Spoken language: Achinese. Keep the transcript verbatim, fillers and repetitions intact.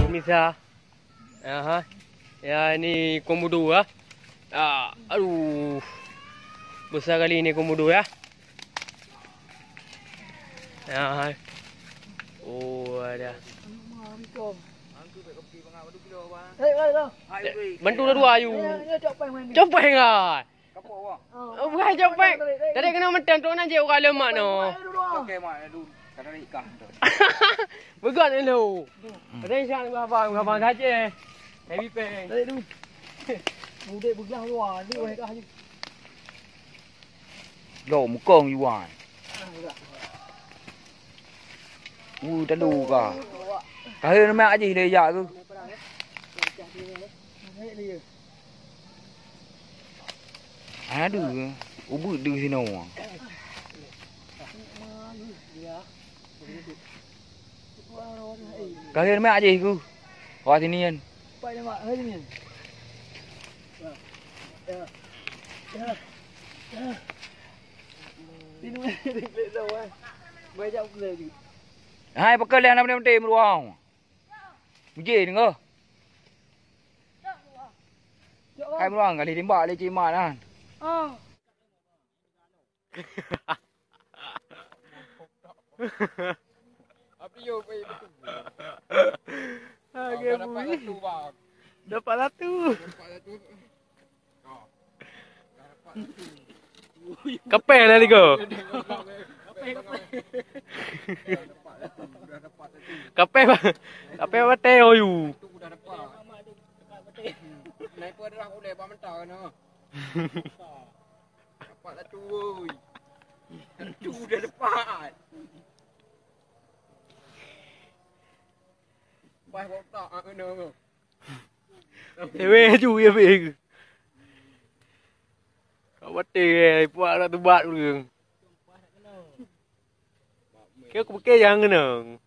Pemirsa, aha, ya ini komodo ya. Ah, aduh. Besar kali ini komodo ya. Ya. Oh, ada. Bantu dua-dua ayu. Copeng kan. Oh, bukan copeng. Tadi kena mentang tu nak je orang lemak no. Okey, mak, dulu. Kata ikan tu. Begat ni tu. Ada yang siap gua abang, gua abang saja. Heavy peng. Tarik dulu. Mudik beugah luar, ni weh kah je. Lo mukong yuan. Uh, talu ka. Kahir nama aja dia jak tu. Aduh, ubit deh sini. Kahir mak jih ku. Wah sini kan. Hai pakai leh nama nanti meruang. Mujih dengar. Hai meruang kali timbak leh cik mak kan. Api yo, api betul. Agak bui. Dapat satu, bang. Dapat satu. Dapat satu. Oh. Dapat satu. Kapeh lah ni ko. Kapeh, kapeh. Dapat satu, dah dapat satu. Kapeh, bang. Kapeh bateh, oyu. Satu dah dapat. Sniper dah uleh bak mentah kan, ha. Dapat satu, woi. Satu dah dapat. Pas botak, ah, kena tu. Ewe ju ya be. Kau mati, eh, puak nak tebat urang. Kau kepeke jangan kena.